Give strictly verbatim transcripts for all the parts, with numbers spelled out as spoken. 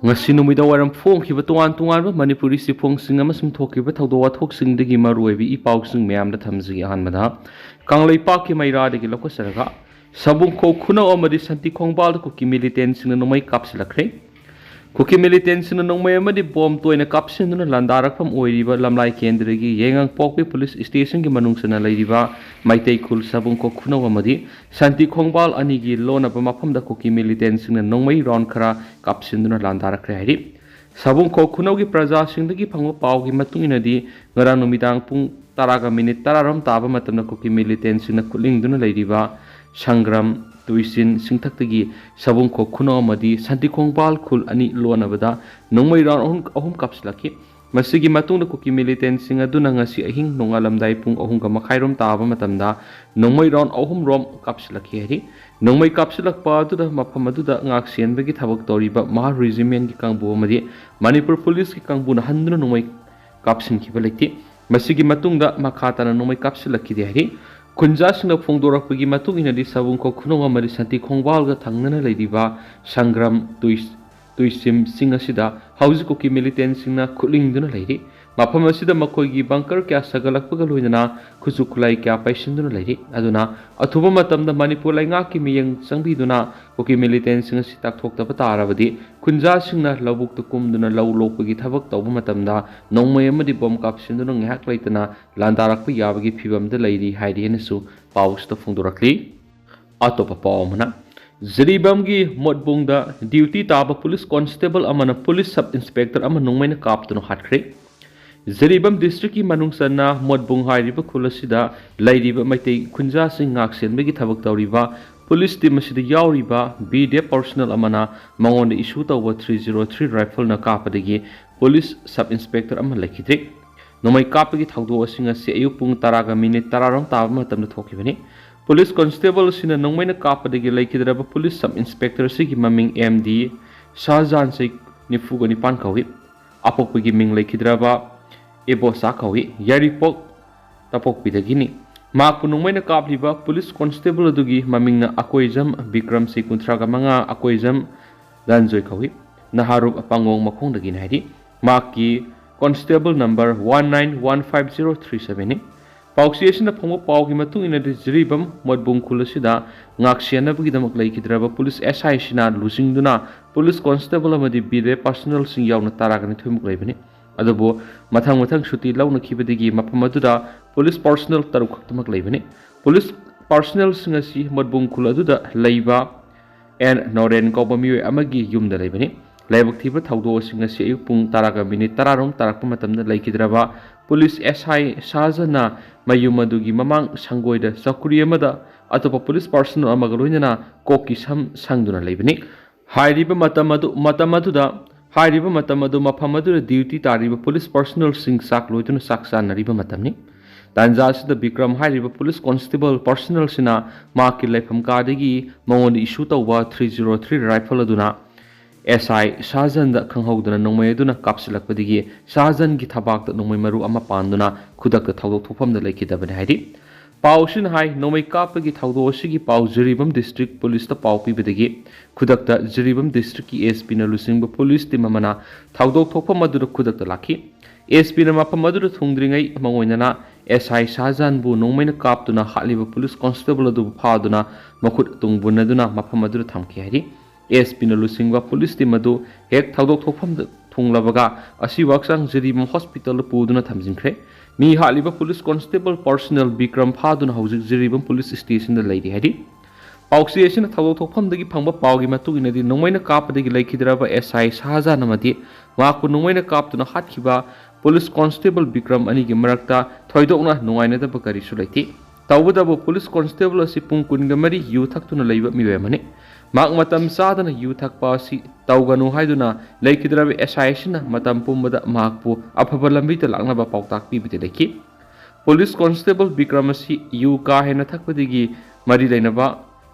ꯉꯁꯤ ꯅꯨꯃꯤꯗꯥꯡ ꯋꯥꯏꯔꯝ ꯐꯣꯡꯈꯤꯕ ꯇꯣꯉꯥꯟ ꯇꯣꯉꯥꯟꯕ ꯃꯅꯤꯄꯨꯔꯤ ꯆꯦꯐꯣꯡꯁꯤꯡ ꯑꯃꯁꯨꯡ ꯊꯣꯛꯈꯤꯕ ꯊꯧꯗꯣꯛ ꯋꯥꯊꯣꯛꯁꯤꯡꯗꯒꯤ ꯃꯔꯨꯑꯣꯏꯕ ꯏ ꯄꯥꯎꯁꯤꯡ ꯃꯌꯥꯝꯗ ꯊꯝꯖꯒꯦ꯫ ꯑꯍꯥꯟꯕꯗ ꯀꯪꯂꯩꯄꯥꯛꯀꯤ ꯃꯩꯔꯥꯗꯒꯤ ꯂꯧꯈꯠꯆꯔꯒ ꯁꯕꯨꯡꯈꯣꯛ ꯈꯨꯅꯧ ꯑꯃꯗꯤ ꯁꯟꯇꯤ ꯈꯣꯡꯕꯥꯜꯗ ꯀꯨꯀꯤ ꯃꯤꯂꯤꯇꯦꯟꯁꯤꯡꯅ ꯅꯣꯡꯃꯩ ꯀꯥꯞꯁꯤꯜꯂꯛꯈ꯭ꯔꯦ꯫ ꯀꯨꯀꯤ ꯃꯤꯂꯤꯇꯦꯟꯁꯤꯡꯅ ꯅꯣꯡꯃꯩ ꯑꯃꯗꯤ ꯕꯣꯝ ꯇꯣꯏꯅ ꯀꯥꯞꯁꯤꯟꯗꯨꯅ ꯂꯥꯟꯗꯥꯔꯛꯐꯝ ꯑꯣꯏꯔꯤꯕ ꯂꯝꯂꯥꯏ ꯀꯦꯟꯗ꯭ꯔꯒꯤ ꯌꯥꯏꯉꯪꯄꯣꯛꯄꯤ ꯄꯨꯂꯤꯁ ꯁ꯭ꯇꯦꯁꯟꯒꯤ ꯃꯅꯨꯡ ꯆꯟꯅ ꯂꯩꯔꯤꯕ ꯃꯩꯇꯩ ꯈꯨꯜ ꯁꯕꯨꯡꯈꯣꯛ ꯈꯨꯅꯧ ꯑꯃꯗꯤ ꯁꯟꯇꯤ ꯈꯣꯡꯕꯥꯜ ꯑꯅꯤꯒꯤ ꯂꯣꯟꯅꯕ ꯃꯐꯝꯗ ꯀꯨꯀꯤ ꯃꯤꯂꯤꯇꯦꯟꯁꯤꯡꯅ ꯅꯣꯡꯃꯩ ꯔꯥꯎꯟ ꯈꯔ ꯀꯥꯞꯁꯤꯟꯗꯨꯅ ꯂꯥꯟꯗꯥꯔꯛꯈ꯭ꯔꯦ ꯍꯥꯏꯔꯤ꯫ ꯁꯕꯨꯡꯈꯣꯛ ꯈꯨꯅꯧꯒꯤ ꯄ꯭ꯔꯖꯥꯁꯤꯡꯗꯒꯤ ꯐꯪꯕ ꯄꯥꯎꯒꯤ ꯃꯇꯨꯡ ꯏꯟꯅꯗꯤ, ꯉꯔꯥꯡ ꯅꯨꯃꯤꯗꯥꯡ ꯄꯨꯡ ꯇꯔꯥꯒ ꯃꯤꯅꯤꯠ ꯇꯔꯥꯔꯣꯝ ꯇꯥꯕ ꯃꯇꯝꯗ ꯀꯨꯀꯤ ꯃꯤꯂꯤꯇꯦꯟꯁꯤꯡꯅ ꯈꯨꯠꯂꯤꯡꯗꯨꯅ ꯂꯩꯔꯤꯕ ꯁꯪꯒ꯭ꯔꯝ, ꯇꯨꯏꯁꯤꯟ ꯁꯤꯡꯊꯛꯇꯒꯤ ꯁꯕꯨꯡꯈꯣꯛ ꯈꯨꯅꯧ ꯑꯃꯗꯤ ꯁꯟꯇꯤ ꯈꯣꯡꯕꯥꯜ ꯈꯨꯜ ꯑꯅꯤ ꯂꯣꯟꯅꯕꯗ ꯅꯣꯡꯃꯩ ꯔꯥꯎꯟ ꯑꯍꯨꯝ, ꯑꯍꯨꯝ ꯀꯥꯞꯁꯤꯜꯂꯛꯈꯤ꯫ ꯃꯁꯤꯒꯤ ꯃꯇꯨꯡꯗ ꯀꯨꯀꯤ ꯃꯤꯂꯤꯇꯦꯟꯁꯤꯡ ꯑꯗꯨꯅ ꯉꯁꯤ ꯑꯍꯤꯡ ꯅꯣꯡꯉꯥꯜꯂꯝꯗꯥꯏ ꯄꯨꯡ ꯑꯍꯨꯝꯒ ꯃꯈꯥꯏꯔꯣꯝ ꯇꯥꯕ ꯃꯇꯝꯗ ꯅꯣꯡꯃꯩ ꯔꯥꯎꯟ ꯑꯍꯨꯝꯔꯣꯝ ꯀꯥꯞꯁꯤꯜꯂꯛꯈꯤ ꯍꯥꯏꯔꯤ꯫ ꯅꯣꯡꯃꯩ ꯀꯥꯞꯁꯤꯜꯂꯛꯄ ꯑꯗꯨꯗ ꯃꯐꯝ ꯑꯗꯨꯗ ꯉꯥꯛ ꯁꯦꯟꯕꯒꯤ ꯊꯕꯛ ꯇꯧꯔꯤꯕ ꯃꯍꯥ ꯔꯦꯖꯤꯃꯦꯟꯒꯤ ꯀꯥꯡꯕꯨ ꯑꯃꯗꯤ ꯃꯅꯤꯄꯨꯔ ꯄꯨꯂꯤꯁꯀꯤ ꯀꯥꯡꯕꯨꯅ ꯍꯟꯗꯨꯅ ꯅꯣꯡꯃꯩ ꯀꯥꯞꯁꯤꯟꯈꯤꯕ ꯂꯩꯇꯦ꯫ ꯃꯁꯤꯒꯤ ꯃꯇꯨꯡꯗ ꯃꯈꯥ ꯇꯥꯅ ꯅꯣꯡꯃꯩ ꯀꯥꯞꯁꯤꯜꯂꯛꯈꯤꯗꯦ ꯍꯥꯏꯔꯤ꯫ ꯈꯨꯟꯖꯥꯁꯤꯡꯅ ꯐꯣꯡꯗꯣꯔꯛꯄꯒꯤ ꯃꯇꯨꯡ ꯏꯟꯅꯗꯤ, ꯁꯕꯨꯡꯈꯣꯛ ꯈꯨꯅꯧ ꯑꯃꯗꯤ ꯁꯟꯇꯤ ꯈꯣꯡꯕꯥꯜꯒ ꯊꯪꯅꯅ ꯂꯩꯔꯤꯕ ꯁꯪꯒ꯭ꯔꯝ, ꯇꯨꯏ-, ꯇꯨꯏꯁꯤꯝꯁꯤꯡ ꯑꯁꯤꯗ ꯍꯧꯖꯤꯛ ꯀꯨꯀꯤ ꯃꯤꯂꯤꯇꯦꯟꯁꯤꯡꯅ ꯈꯨꯠꯂꯤꯡꯗꯨꯅ ꯂꯩꯔꯤ꯫ ꯃꯐꯝ ꯑꯁꯤꯗ ꯃꯈꯣꯏꯒꯤ ꯕꯪꯀꯔ ꯀꯌꯥ ꯁꯥꯒꯠꯂꯛꯄꯒ ꯂꯣꯏꯅꯅ ꯈꯨꯠꯁꯨ ꯈꯨꯠꯂꯥꯏ ꯀꯌꯥ ꯄꯥꯏꯁꯤꯟꯗꯨꯅ ꯂꯩꯔꯤ꯫ ꯑꯗꯨꯅ ꯑꯊꯨꯕ ꯃꯇꯝꯗ ꯃꯅꯤꯄꯨꯔ ꯂꯩꯉꯥꯛꯀꯤ ꯃꯤꯠꯌꯦꯡ ꯆꯪꯕꯤꯗꯨꯅ ꯀꯨꯀꯤ ꯃꯤꯂꯤꯇꯦꯟꯁꯤꯡ ꯑꯁꯤ ꯇꯥꯛꯊꯣꯛꯇꯕ ꯇꯥꯔꯕꯗꯤ, ꯈꯨꯟꯖꯥꯁꯤꯡꯅ ꯂꯧꯕꯨꯛꯇ ꯀꯨꯝꯗꯨꯅ ꯂꯧ ꯂꯣꯛꯄꯒꯤ ꯊꯕꯛ ꯇꯧꯕ ꯃꯇꯝꯗ ꯅꯣꯡꯃꯩ ꯑꯃꯗꯤ ꯕꯣꯝ ꯀꯥꯞꯁꯤꯟꯗꯨꯅ ꯉꯥꯏꯍꯥꯛ ꯂꯩꯇꯅ ꯂꯥꯟꯗꯥꯔꯛꯄ ꯌꯥꯕꯒꯤ ꯐꯤꯕꯝꯗ ꯂꯩꯔꯤ ꯍꯥꯏꯔꯤ ꯍꯥꯏꯅꯁꯨ ꯄꯥꯎꯁꯤꯗ ꯐꯣꯡꯗꯣꯔꯛꯂꯤ꯫ ꯑꯇꯣꯞꯄ ꯄꯥꯎ ꯑꯃꯅ, ꯖꯤꯔꯤꯕꯥꯝꯒꯤ ꯃꯣꯠꯕꯨꯡꯗ ꯗ꯭ꯌꯨꯇꯤ ꯇꯥꯕ ꯄꯨꯂꯤꯁ ꯀꯣꯟꯁꯇꯦꯕꯜ ꯑꯃꯅ ꯄꯨꯂꯤꯁ ꯁꯕ ꯏꯟꯁꯄꯦꯛꯇꯔ ꯑꯃ ꯅꯣꯡꯃꯩꯅ ꯀꯥꯞꯇꯨꯅ ꯍꯥꯠꯈ꯭ꯔꯦ꯫ ꯖꯤꯔꯤꯕꯥꯝ ꯗꯤꯁꯇ꯭ꯔꯤꯛꯀꯤ ꯃꯅꯨꯡ ꯆꯟꯅ ꯃꯣꯠꯕꯨꯡ ꯍꯥꯏꯔꯤꯕ ꯈꯨꯜ ꯑꯁꯤꯗ ꯂꯩꯔꯤꯕ ꯃꯩꯇꯩ ꯈꯨꯟꯖꯥꯁꯤꯡ ꯉꯥꯛ ꯁꯦꯟꯕꯒꯤ ꯊꯕꯛ ꯇꯧꯔꯤꯕ ꯄꯨꯂꯤꯁ ꯇꯤꯝ ꯑꯁꯤꯗ ꯌꯥꯎꯔꯤꯕ ꯕꯤ ꯗꯦꯞ ꯄꯔꯁꯣꯅꯦꯜ ꯑꯃꯅ ꯃꯉꯣꯟꯗ ꯏꯁꯨ ꯇꯧꯕ ꯊ꯭ꯔꯤ ꯖꯤꯔꯣ ꯊ꯭ꯔꯤ ꯔꯥꯏꯐꯜꯅ ꯀꯥꯞꯄꯗꯒꯤ ꯄꯨꯂꯤꯁ ꯁꯕ ꯏꯟꯁꯄꯦꯛꯇꯔ ꯑꯃ ꯂꯩꯈꯤꯗ꯭ꯔꯦ꯫ ꯅꯣꯡꯃꯩ ꯀꯥꯞꯄꯒꯤ ꯊꯧꯗꯣꯛ ꯑꯁꯤ ꯉꯁꯤ ꯑꯌꯨꯛ ꯄꯨꯡ ꯇꯔꯥꯒ ꯃꯤꯅꯤꯠ ꯇꯔꯥꯔꯣꯝ ꯇꯥꯕ ꯃꯇꯝꯗ ꯊꯣꯛꯈꯤꯕꯅꯤ꯫ ꯄꯨꯂꯤꯁ ꯀꯣꯟꯁꯇꯦꯕꯜ ꯑꯁꯤꯅ ꯅꯣꯡꯃꯩꯅ ꯀꯥꯞꯄꯗꯒꯤ ꯂꯩꯈꯤꯗ꯭ꯔꯕ ꯄꯨꯂꯤꯁ ꯁꯕ ꯏꯟꯁꯄꯦꯛꯇꯔ ꯑꯁꯤꯒꯤ ꯃꯃꯤꯡ ꯑꯦꯝ ꯗꯤ ꯁꯥꯍꯖꯥꯟ, ꯆꯍꯤ ꯅꯤꯐꯨꯒ ꯅꯤꯄꯥꯟ ꯀꯧꯏ꯫ ꯑꯄꯣꯛꯄꯒꯤ ꯃꯤꯡ ꯂꯩꯈꯤꯗ꯭ꯔꯕ ꯏꯕꯣꯆꯥ ꯀꯧꯏ꯫ ꯌꯥꯏꯔꯤꯄꯣꯛ ꯇꯄꯣꯛꯄꯤꯗꯒꯤꯅꯤ꯫ ꯃꯍꯥꯛꯄꯨ ꯅꯣꯡꯃꯩꯅ ꯀꯥꯞꯂꯤꯕ ꯄꯨꯂꯤꯁ ꯀꯣꯟꯁꯇꯦꯕꯜ ꯑꯗꯨꯒꯤ ꯃꯃꯤꯡꯅ ꯑꯀꯣꯏꯖꯝ ꯕꯤꯀ꯭ꯔꯝ, ꯆꯍꯤ ꯀꯨꯟꯊ꯭ꯔꯥꯒ ꯃꯉꯥ, ꯑꯀꯣꯏꯖꯝ ꯗꯟꯖꯣꯏ ꯀꯧꯏ꯫ ꯅꯍꯥꯔꯨꯞ ꯄꯥꯡꯒꯣꯡ ꯃꯈꯣꯡꯗꯒꯤꯅꯤ ꯍꯥꯏꯔꯤ꯫ ꯃꯍꯥꯛꯀꯤ constable number one nine one five zero three seven ꯅꯤ꯫ ꯄꯥꯎꯆꯦ ꯑꯁꯤꯅ ꯐꯣꯡꯕ ꯄꯥꯎꯒꯤ ꯃꯇꯨꯡ ꯏꯟꯅꯗꯤ, ꯖꯤꯔꯤꯕꯥꯝ ꯃꯣꯠꯕꯨꯡ ꯈꯨꯜ ꯑꯁꯤꯗ ꯉꯥꯛꯁꯦꯟꯅꯕꯒꯤꯗꯃꯛ ꯂꯩꯈꯤꯗ꯭ꯔꯕ ꯄꯨꯂꯤꯁ ꯑꯦꯁ ꯑꯥꯏ ꯑꯁꯤꯅ ꯂꯨꯆꯤꯡꯗꯨꯅ ꯄꯨꯂꯤꯁ constable ꯑꯃꯗꯤ ꯕꯤꯔꯦ personnelꯁꯤꯡ ꯌꯥꯎꯅ ꯇꯔꯥꯒ ꯅꯤꯊꯣꯏꯃꯨꯛ ꯂꯩꯕꯅꯤ꯫ ꯑꯗꯨꯕꯨ ꯃꯊꯪ ꯃꯊꯪ ꯁꯨꯇꯤ ꯂꯧꯅꯈꯤꯕꯗꯒꯤ ꯃꯐꯝ ꯑꯗꯨꯗ ꯄꯨꯂꯤꯁ personnel ꯇꯔꯨꯛ ꯈꯛꯇꯃꯛ ꯂꯩꯕꯅꯤ꯫ ꯄꯨꯂꯤꯁ personnelꯁꯤꯡ ꯑꯁꯤ ꯃꯣꯠꯕꯨꯡ ꯈꯨꯜ ꯑꯗꯨꯗ ꯂꯩꯕ ꯑꯦꯟ ꯅꯣꯔꯦꯟ ꯀꯧꯕ ꯃꯤꯑꯣꯏ ꯑꯃꯒꯤ ꯌꯨꯝꯗ ꯂꯩꯕꯅꯤ꯫ ꯂꯥꯏꯕꯛ ꯊꯤꯕ ꯊꯧꯗꯣꯛꯁꯤꯡ ꯑꯁꯤ ꯑꯌꯨꯛ ꯄꯨꯡ ꯇꯔꯥꯒ ꯃꯤꯅꯤꯠ ꯇꯔꯥꯔꯣꯝ ꯇꯥꯔꯛꯄ ꯃꯇꯝꯗ ꯂꯩꯈꯤꯗ꯭ꯔꯕ ꯄꯨꯂꯤꯁ ꯑꯦꯁ ꯑꯥꯏ ꯁꯥꯍꯖꯥꯟꯅ ꯃꯌꯨꯝ ꯑꯗꯨꯒꯤ ꯃꯃꯥꯡ ꯁꯪꯒꯣꯏꯗ ꯆꯧꯀ꯭ꯔꯤ ꯑꯃꯗ ꯑꯇꯣꯞꯄ ꯄꯨꯂꯤꯁ personnel ꯑꯃꯒ ꯂꯣꯏꯅꯅ ꯀꯣꯛꯀꯤ ꯁꯝ ꯁꯪꯗꯨꯅ ꯂꯩꯕꯅꯤ꯫ ꯍꯥꯏꯔꯤꯕ ꯃꯇꯝ ꯑꯗꯨ, ꯃꯇꯝ ꯑꯗꯨꯗ, ꯍꯥꯏꯔꯤꯕ ꯃꯇꯝ ꯑꯗꯨ ꯃꯐꯝ ꯑꯗꯨꯗ duty ꯇꯥꯔꯤꯕ ꯄꯨꯂꯤꯁ personnelꯁꯤꯡ ꯆꯥꯛ ꯂꯣꯏꯗꯨꯅ ꯆꯥꯛ ꯆꯥꯅꯔꯤꯕ ꯃꯇꯝꯅꯤ꯫ ꯇꯥꯟꯖꯥ ꯑꯁꯤꯗ ꯕꯤꯀ꯭ꯔꯝ ꯍꯥꯏꯔꯤꯕ ꯄꯨꯂꯤꯁ constable personnelꯁꯤꯅ ꯃꯍꯥꯛꯀꯤ ꯂꯩꯐꯝ ꯀꯥꯗꯒꯤ ꯃꯉꯣꯟꯗ issue ꯇꯧꯕ three zero three rifle ꯑꯗꯨꯅ ꯑꯦꯁ ꯑꯥꯏ ꯁꯥꯍꯖꯥꯟꯗ ꯈꯪꯍꯧꯗꯅ ꯅꯣꯡꯃꯩ ꯑꯗꯨꯅ ꯀꯥꯞꯁꯤꯜꯂꯛꯄꯗꯒꯤ ꯁꯥꯍꯖꯥꯟꯒꯤ ꯊꯕꯥꯛꯇ ꯅꯣꯡꯃꯩ ꯃꯔꯨ ꯑꯃ ꯄꯥꯟꯗꯨꯅ ꯈꯨꯗꯛꯇ ꯊꯧꯗꯣꯛ ꯊꯣꯛꯐꯝꯗ ꯂꯩꯈꯤꯗꯕꯅꯤ ꯍꯥꯏꯔꯤ꯫ ꯄꯥꯎꯁꯤꯅ ꯍꯥꯏ, ꯅꯣꯡꯃꯩ ꯀꯥꯞꯄꯒꯤ ꯊꯧꯗꯣꯛ ꯑꯁꯤꯒꯤ ꯄꯥꯎ ꯖꯤꯔꯤꯕꯥꯝ district ꯄꯨꯂꯤꯁꯇ ꯄꯥꯎ ꯄꯤꯕꯗꯒꯤ ꯈꯨꯗꯛꯇ ꯖꯤꯔꯤꯕꯥꯝ districtꯀꯤ ꯑꯦꯁ ꯄꯤꯅ ꯂꯨꯆꯤꯡꯕ ꯄꯨꯂꯤꯁ team ꯑꯃꯅ ꯊꯧꯗꯣꯛ ꯊꯣꯛꯐꯝ ꯑꯗꯨꯗ ꯈꯨꯗꯛꯇ ꯂꯥꯛꯈꯤ꯫ ꯑꯦꯁ ꯄꯤꯅ ꯃꯐꯝ ꯑꯗꯨꯗ ꯊꯨꯡꯗ꯭ꯔꯤꯉꯩ ꯃꯉꯣꯟꯗꯅ ꯑꯦꯁ ꯑꯥꯏ ꯁꯥꯍꯖꯥꯟꯕꯨ ꯅꯣꯡꯃꯩꯅ ꯀꯥꯞꯇꯨꯅ ꯍꯥꯠꯂꯤꯕ ꯄꯨꯂꯤꯁ constable ꯑꯗꯨꯕꯨ ꯐꯥꯗꯨꯅ ꯃꯈꯨꯠ ꯇꯨꯡ ꯄꯨꯟꯅꯗꯨꯅ ꯃꯐꯝ ꯑꯗꯨꯗ ꯊꯝꯈꯤ ꯍꯥꯏꯔꯤ꯫ ꯑꯦꯁ ꯄꯤꯅ ꯂꯨꯆꯤꯡꯕ ꯄꯨꯂꯤꯁ team ꯑꯗꯨ ꯍꯦꯛ ꯊꯧꯗꯣꯛ ꯊꯣꯛꯐꯝꯗ ꯊꯨꯡꯂꯕꯒ ꯑꯁꯤꯕ ꯍꯛꯆꯥꯡ ꯖꯤꯔꯤꯕꯥꯝ hospitalꯗ ꯄꯨꯗꯨꯅ ꯊꯝꯖꯤꯟꯈ꯭ꯔꯦ꯫ ꯃꯤ ꯍꯥꯠꯂꯤꯕ ꯄꯨꯂꯤꯁ constable personnel ꯕꯤꯀ꯭ꯔꯝ ꯐꯥꯗꯨꯅ ꯍꯧꯖꯤꯛ ꯖꯤꯔꯤꯕꯥꯝ ꯄꯨꯂꯤꯁ stationꯗ ꯂꯩꯔꯤ ꯍꯥꯏꯔꯤ꯫ ꯄꯥꯎꯆꯦ ꯑꯁꯤꯅ ꯊꯧꯗꯣꯛ ꯊꯣꯛꯐꯝꯗꯒꯤ ꯐꯪꯕ ꯄꯥꯎꯒꯤ ꯃꯇꯨꯡ ꯏꯟꯅꯗꯤ, ꯅꯣꯡꯃꯩꯅ ꯀꯥꯞꯄꯗꯒꯤ ꯂꯩꯈꯤꯗ꯭ꯔꯕ ꯑꯦꯁ ꯑꯥꯏ ꯁꯥꯍꯖꯥꯟ ꯑꯃꯗꯤ ꯃꯍꯥꯛꯄꯨ ꯅꯣꯡꯃꯩꯅ ꯀꯥꯞꯇꯨꯅ ꯍꯥꯠꯈꯤꯕ ꯄꯨꯂꯤꯁ constable ꯕꯤꯀ꯭ꯔꯝ ꯑꯅꯤꯒꯤ ꯃꯔꯛꯇ ꯊꯣꯏꯗꯣꯛꯅ ꯅꯨꯡꯉꯥꯏꯅꯗꯕ ꯀꯔꯤꯁꯨ ꯂꯩꯇꯦ꯫ ꯇꯧꯕꯇꯕꯨ ꯄꯨꯂꯤꯁ constable ꯑꯁꯤ ꯄꯨꯡ ꯀꯨꯟꯒ ꯃꯔꯤ ꯌꯨ ꯊꯛꯇꯨꯅ ꯂꯩꯕ ꯃꯤꯑꯣꯏ ꯑꯃꯅꯤ꯫ ꯃꯍꯥꯛ ꯃꯇꯝ ꯆꯥꯗꯅ ꯌꯨ ꯊꯛꯄ ꯑꯁꯤ ꯇꯧꯒꯅꯨ ꯍꯥꯏꯗꯨꯅ ꯂꯩꯈꯤꯗ꯭ꯔꯕ ꯑꯦꯁ ꯑꯥꯏ ꯑꯁꯤꯅ ꯃꯇꯝ ꯄꯨꯝꯕꯗ ꯃꯍꯥꯛꯄꯨ ꯑꯐꯕ ꯂꯝꯕꯤꯗ ꯂꯥꯛꯅꯕ ꯄꯥꯎꯇꯥꯛ ꯄꯤꯕꯗꯤ ꯂꯩꯈꯤ꯫ ꯄꯨꯂꯤꯁ constable ꯕꯤꯀ꯭ꯔꯝ ꯑꯁꯤ ꯌꯨ ꯀꯥ ꯍꯦꯟꯅ ꯊꯛꯄꯗꯒꯤ ꯃꯔꯤ ꯂꯩꯅꯕ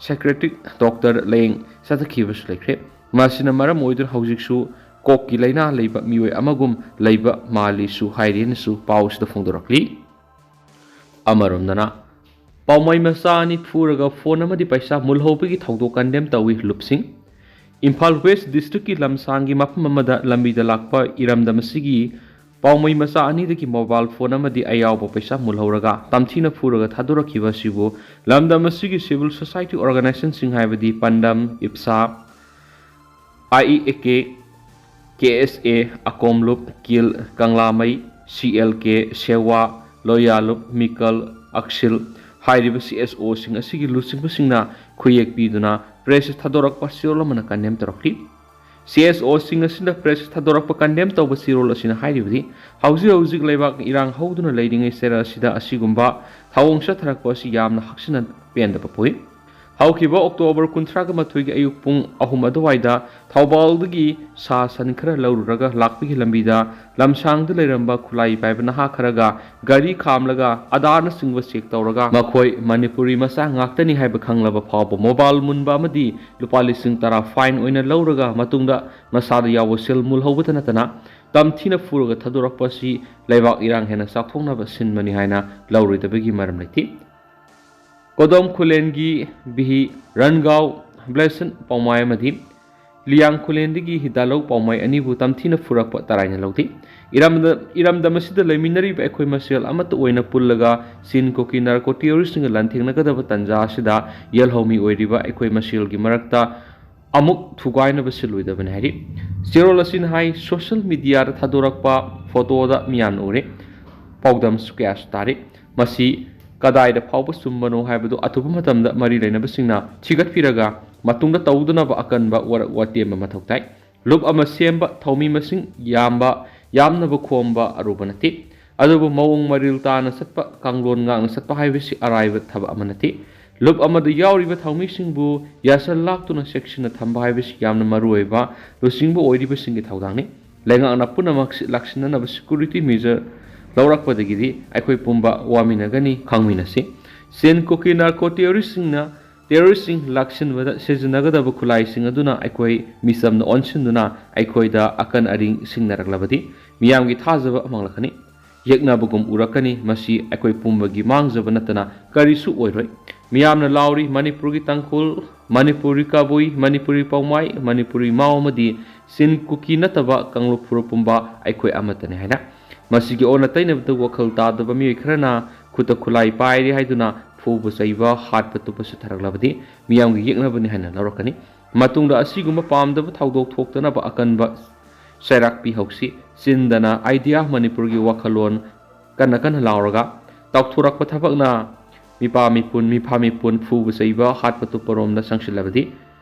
psychiatric doctor ꯂꯥꯌꯦꯡ ꯆꯠꯊꯈꯤꯕꯁꯨ ꯂꯩꯈ꯭ꯔꯦ꯫ ꯃꯁꯤꯅ ꯃꯔꯝ ꯑꯣꯏꯗꯨꯅ ꯍꯧꯖꯤꯛꯁꯨ ꯀꯣꯛꯀꯤ ꯂꯥꯏꯅꯥ ꯂꯩꯕ ꯃꯤꯑꯣꯏ ꯑꯃꯒꯨꯝ ꯂꯩꯕ ꯃꯥꯜꯂꯤꯁꯨ ꯍꯥꯏꯔꯤ ꯍꯥꯏꯅꯁꯨ ꯄꯥꯎ ꯑꯁꯤꯗ ꯐꯣꯡꯗꯣꯔꯛꯂꯤ꯫ ꯑꯃꯔꯣꯝꯗꯅ, ꯄꯥꯎꯃꯩ ꯃꯆꯥ ꯑꯅꯤ ꯐꯨꯔꯒ phone ꯑꯃꯗꯤ ꯄꯩꯁꯥ ꯃꯨꯜꯍꯧꯕꯒꯤ ꯊꯧꯗꯣꯛ condemn ꯇꯧꯏ ꯂꯨꯞꯁꯤꯡ꯫ ꯏꯝꯐꯥꯜ ꯋꯦꯁ ꯗꯤꯁꯇ꯭ꯔꯤꯛꯀꯤ ꯂꯝꯁꯥꯡꯒꯤ ꯃꯐꯝ ꯑꯃꯗ ꯂꯝꯕꯤꯗ ꯂꯥꯛꯄ ꯏꯔꯝꯗꯝ ꯑꯁꯤꯒꯤ ꯄꯥꯎꯃꯩ ꯃꯆꯥ ꯑꯅꯤꯗꯒꯤ ꯃꯣꯕꯥꯏꯜ ꯐꯣꯟ ꯑꯃꯗꯤ ꯑꯌꯥꯎꯕ ꯄꯩꯁꯥ ꯃꯨꯜꯍꯧꯔꯒ ꯇꯝꯊꯤꯅ ꯐꯨꯔꯒ ꯊꯥꯗꯣꯔꯛꯈꯤꯕ ꯑꯁꯤꯕꯨ ꯂꯝꯗꯝ ꯑꯁꯤꯒꯤ ꯁꯤꯚꯤꯜ ꯁꯣꯁꯥꯏꯇꯤ ꯑꯣꯔꯒꯅꯥꯏꯖꯦꯁꯟꯁꯤꯡ ꯍꯥꯏꯕꯗꯤ ꯄꯥꯟꯗꯝ, ꯏꯞꯁꯥ, ꯑꯥꯏ E A K, K S A, ꯑꯀꯣꯝꯂꯨꯞ, ꯀꯤꯜ, ꯀꯪꯂꯥꯃꯩ, C L ꯀꯦ, ꯁꯦꯋꯥ, ꯂꯣꯌꯥꯂꯨꯞ, ꯃꯤꯀꯜ, ꯑꯛꯁꯤꯜ ꯍꯥꯏꯔꯤꯕ ꯁꯤ ꯑꯦꯁ ꯑꯣꯁꯤꯡ ꯑꯁꯤꯒꯤ ꯂꯨꯆꯤꯡꯕꯁꯤꯡꯅ ꯈꯨꯌꯦꯛ ꯄꯤꯗꯨꯅ ꯄ꯭ꯔꯦꯁꯇ ꯊꯥꯗꯣꯔꯛꯄ ꯆꯦꯔꯣꯜ ꯑꯃꯅ ꯀꯟꯗꯦꯝ ꯇꯧꯔꯛꯂꯤ꯫ ꯁꯤ ꯑꯦꯁ ꯑꯣꯁꯤꯡ ꯑꯁꯤꯅ ꯄ꯭ꯔꯦꯁꯇ ꯊꯥꯗꯣꯔꯛꯄ ꯀꯟꯗꯦꯝ ꯇꯧꯕ ꯆꯦꯔꯣꯜ ꯑꯁꯤꯅ ꯍꯥꯏꯔꯤꯕꯗꯤ, ꯍꯧꯖꯤꯛ ꯍꯧꯖꯤꯛ ꯂꯩꯕꯥꯛ ꯏꯔꯥꯡ ꯍꯧꯗꯨꯅ ꯂꯩꯔꯤꯉꯩ ꯆꯩꯔꯛ ꯑꯁꯤꯗ ꯑꯁꯤꯒꯨꯝꯕ ꯊꯧꯑꯣꯡ ꯆꯠꯊꯔꯛꯄ ꯑꯁꯤ ꯌꯥꯝꯅ ꯍꯛꯁꯤꯟꯅ ꯄꯦꯟꯗꯕ ꯄꯣꯛꯏ꯫ ꯍꯧꯈꯤꯕ ꯑꯣꯛꯇꯣꯕꯔ ꯀꯨꯟꯊ꯭ꯔꯥꯒ ꯃꯥꯊꯣꯏꯒꯤ ꯑꯌꯨꯛ ꯄꯨꯡ ꯑꯍꯨꯝ ꯑꯗꯨꯋꯥꯏꯗ ꯊꯧꯕꯥꯜꯗꯒꯤ ꯁꯥ ꯁꯟ ꯈꯔ ꯂꯧꯔꯨꯔꯒ ꯂꯥꯛꯄꯒꯤ ꯂꯝꯕꯤꯗ ꯂꯝꯁꯥꯡꯗ ꯂꯩꯔꯝꯕ ꯈꯨꯠꯂꯥꯏ ꯄꯥꯏꯕ ꯅꯍꯥ ꯈꯔꯒ ꯒꯥꯔꯤ ꯈꯥꯝꯂꯒ ꯑꯥꯙꯥꯔꯅꯆꯤꯡꯕ ꯆꯦꯛ ꯇꯧꯔꯒ ꯃꯈꯣꯏ ꯃꯅꯤꯄꯨꯔꯤ ꯃꯆꯥ ꯉꯥꯛꯇꯅꯤ ꯍꯥꯏꯕ ꯈꯪꯂꯕ ꯐꯥꯎꯕ ꯃꯣꯕꯥꯏꯜ ꯃꯨꯟꯕ ꯑꯃꯗꯤ ꯂꯨꯄꯥ ꯂꯤꯁꯤꯡ ꯇꯔꯥ ꯐꯥꯏꯟ ꯑꯣꯏꯅ ꯂꯧꯔꯒ ꯃꯇꯨꯡꯗ ꯃꯁꯥꯗ ꯌꯥꯎꯕ ꯁꯦꯜ ꯃꯨꯜꯍꯧꯕꯇ ꯅꯠꯇꯅ ꯇꯝꯊꯤꯅ ꯐꯨꯔꯒ ꯊꯥꯗꯣꯔꯛꯄ ꯑꯁꯤ ꯂꯩꯕꯥꯛ ꯏꯔꯥꯡ ꯍꯦꯟꯅ ꯆꯥꯎꯊꯣꯛꯅꯕ ꯁꯤꯟꯕꯅꯤ ꯍꯥꯏꯅ ꯂꯧꯔꯣꯏꯗꯕꯒꯤ ꯃꯔꯝ ꯂꯩꯇꯦ꯫ ꯀꯣꯗꯣꯝ ꯈꯨꯂꯦꯟꯒꯤ ꯕꯤꯍꯤ ꯔꯟꯒꯥꯎ ꯕ꯭ꯂꯦꯁꯟ ꯄꯥꯎꯃꯥꯏ ꯑꯃꯗꯤ ꯂꯤꯌꯥꯡ ꯈꯨꯂꯦꯟꯗꯒꯤ ꯍꯤꯗꯥꯂꯧ ꯄꯥꯎꯃꯥꯏ ꯑꯅꯤꯕꯨ ꯇꯝꯊꯤꯅ ꯐꯨꯔꯛꯄ ꯇꯔꯥꯏꯅ ꯂꯧꯊꯤ꯫ ꯏꯔꯝꯗ-, ꯏꯔꯝꯗꯝ ꯑꯁꯤꯗ ꯂꯩꯃꯤꯟꯅꯔꯤꯕ ꯑꯩꯈꯣꯏ ꯃꯁꯦꯜ ꯑꯃꯠꯇ ꯑꯣꯏꯅ ꯄꯨꯜꯂꯒ ꯆꯤꯟ ꯀꯨꯀꯤ ꯅꯥꯔꯀꯣ ꯇꯦꯔꯣꯔꯤꯁꯁꯤꯡꯒ ꯂꯥꯟꯊꯦꯡꯅꯒꯗꯕ ꯇꯥꯟꯖꯥ ꯑꯁꯤꯗ ꯌꯦꯜꯍꯧꯃꯤ ꯑꯣꯏꯔꯤꯕ ꯑꯩꯈꯣꯏ ꯃꯁꯦꯜꯒꯤ ꯃꯔꯛꯇ ꯑꯃꯨꯛ ꯊꯨꯒꯥꯏꯅꯕ ꯁꯤꯜꯂꯣꯏꯗꯕꯅꯤ ꯍꯥꯏꯔꯤ꯫ ꯆꯦꯔꯣꯜ ꯑꯁꯤꯅ ꯍꯥꯏ, ꯁꯣꯁꯤꯌꯦꯜ ꯃꯤꯗꯤꯌꯥꯗ ꯊꯥꯗꯣꯔꯛꯄ ꯐꯣꯇꯣꯗ ꯃꯤꯌꯥꯝꯅ ꯎꯔꯦ꯫ ꯄꯥꯎꯗꯝꯁꯨ ꯀꯌꯥꯁꯨ ꯇꯥꯔꯤ꯫ ꯃꯁꯤ ꯀꯗꯥꯏꯗ ꯐꯥꯎꯕ ꯆꯨꯝꯕꯅꯣ ꯍꯥꯏꯕꯗꯨ ꯑꯊꯨꯕ ꯃꯇꯝꯗ ꯃꯔꯤ ꯂꯩꯅꯕꯁꯤꯡꯅ ꯊꯤꯒꯠꯄꯤꯔꯒ ꯃꯇꯨꯡꯗ ꯇꯧꯗꯅꯕ ꯑꯀꯟꯕ ꯋꯥꯔꯛ ꯋꯥꯇꯦꯝꯕ ꯃꯊꯧ ꯇꯥꯏ꯫ ꯂꯨꯞ ꯑꯃ ꯁꯦꯝꯕ, ꯊꯧꯃꯤ ꯃꯁꯤꯡ ꯌꯥꯝꯕ, ꯌꯥꯝꯅꯕ ꯈꯣꯝꯕ ꯑꯔꯨꯕ ꯅꯠꯇꯦ꯫ ꯑꯗꯨꯕꯨ ꯃꯑꯣꯡ ꯃꯔꯤꯜ ꯇꯥꯅ ꯆꯠꯄ, ꯀꯥꯡꯂꯣꯟ ꯉꯥꯛꯅ ꯆꯠꯄ ꯍꯥꯏꯕꯁꯤ ꯑꯔꯥꯏꯕ ꯊꯕꯛ ꯑꯃ ꯅꯠꯇꯦ꯫ ꯂꯨꯞ ꯑꯃꯗ ꯌꯥꯎꯔꯤꯕ ꯊꯧꯃꯤꯁꯤꯡꯕꯨ ꯌꯥꯁꯜ ꯂꯥꯛꯇꯨꯅ ꯆꯦꯛꯁꯤꯟꯅ ꯊꯝꯕ ꯍꯥꯏꯕꯁꯤ ꯌꯥꯝꯅ ꯃꯔꯨꯑꯣꯏꯕ ꯂꯨꯆꯤꯡꯕ ꯑꯣꯏꯔꯤꯕꯁꯤꯡꯒꯤ ꯊꯧꯗꯥꯡꯅꯤ꯫ ꯂꯩꯉꯥꯛꯅ ꯄꯨꯝꯅꯃꯛ ꯁꯤ-, ꯂꯥꯛꯁꯤꯟꯅꯅꯕ ꯁꯦꯀ꯭ꯌꯨꯔꯤꯇꯤ ꯃꯦꯖꯔ ꯂꯧꯔꯛꯄꯗꯒꯤꯗꯤ ꯑꯩꯈꯣꯏ ꯄꯨꯝꯕ ꯋꯥꯃꯤꯟꯅꯒꯅꯤ, ꯈꯪꯃꯤꯟꯅꯁꯤ꯫ ꯆꯤꯟ ꯀꯨꯀꯤ ꯅꯥꯔꯀꯣ ꯇꯦꯔꯣꯔꯤꯁꯁꯤꯡꯅ, ꯇꯦꯔꯣꯔꯤꯁꯁꯤꯡ ꯂꯥꯛꯁꯤꯟꯕꯗ ꯁꯤꯖꯤꯟꯅꯒꯗꯕ ꯈꯨꯠꯂꯥꯏꯁꯤꯡ ꯑꯗꯨꯅ ꯑꯩꯈꯣꯏ ꯃꯤꯆꯝꯅ ꯑꯣꯟꯁꯤꯟꯗꯨꯅ ꯑꯩꯈꯣꯏꯗ ꯑꯀꯟ ꯑꯔꯤꯡ ꯁꯤꯡꯅꯔꯛꯂꯕꯗꯤ ꯃꯤꯌꯥꯝꯒꯤ ꯊꯥꯖꯕ ꯃꯥꯡꯂꯛꯀꯅꯤ꯫ ꯌꯦꯛꯅꯕꯒꯨꯝ ꯎꯔꯛꯀꯅꯤ꯫ ꯃꯁꯤ ꯑꯩꯈꯣꯏ ꯄꯨꯝꯕꯒꯤ ꯃꯥꯡꯖꯕ ꯅꯠꯇꯅ ꯀꯔꯤꯁꯨ ꯑꯣꯏꯔꯣꯏ꯫ ꯃꯤꯌꯥꯝꯅ ꯂꯥꯎꯔꯤ, "ꯃꯅꯤꯄꯨꯔꯒꯤ ꯇꯥꯡꯈꯨꯜ ꯃꯅꯤꯄꯨꯔꯤ ꯀꯕꯨꯏ, ꯃꯅꯤꯄꯨꯔꯤ ꯄꯥꯎꯃꯥꯏ, ꯃꯅꯤꯄꯨꯔꯤ ꯃꯥꯎ ꯑꯃꯗꯤ ꯆꯤꯟ ꯀꯨꯀꯤ ꯅꯠꯇꯕ ꯀꯥꯡꯂꯨꯞ ꯐꯨꯔꯨꯞ ꯄꯨꯝꯕ ꯑꯩꯈꯣꯏ ꯑꯃꯠꯇꯅꯤ ꯍꯥꯏꯅ꯫ ꯃꯁꯤꯒꯤ ꯑꯣꯟꯅ ꯇꯩꯅꯕꯗ ꯋꯥꯈꯜ ꯇꯥꯗꯕ ꯃꯤꯑꯣꯏ ꯈꯔꯅ ꯈꯨꯠꯇ ꯈꯨꯠꯂꯥꯏ ꯄꯥꯏꯔꯦ ꯍꯥꯏꯗꯨꯅ ꯐꯨꯕ ꯆꯩꯕ, ꯍꯥꯠꯄ ꯇꯨꯞꯄ ꯆꯠꯊꯔꯛꯂꯕꯗꯤ ꯃꯤꯌꯥꯝꯒꯤ ꯌꯦꯛꯅꯕꯅꯤ ꯍꯥꯏꯅ ꯂꯧꯔꯛꯀꯅꯤ꯫ ꯃꯇꯨꯡꯗ ꯑꯁꯤꯒꯨꯝꯕ ꯄꯥꯝꯗꯕ ꯊꯧꯗꯣꯛ ꯊꯣꯛꯇꯅꯕ ꯑꯀꯟꯕ ꯆꯩꯔꯥꯛ ꯄꯤꯍꯧꯁꯤ꯫ ꯆꯤꯟꯗꯅ ꯑꯥꯏꯗꯤꯌꯥ ꯃꯅꯤꯄꯨꯔꯒꯤ ꯋꯥꯈꯜꯂꯣꯟ ꯀꯟꯅ ꯀꯟꯅ ꯂꯥꯎꯔꯒ ꯇꯧꯊꯣꯔꯛꯄ ꯊꯕꯛꯅ ꯃꯤꯄꯥ ꯃꯤꯄꯨꯟ, ꯃꯤꯐꯥ ꯃꯤꯄꯨꯟ ꯐꯨꯕ ꯆꯩꯕ, ꯍꯥꯠꯄ ꯇꯨꯞꯄꯔꯣꯝꯗ ꯆꯪꯁꯤꯜꯂꯕꯗꯤ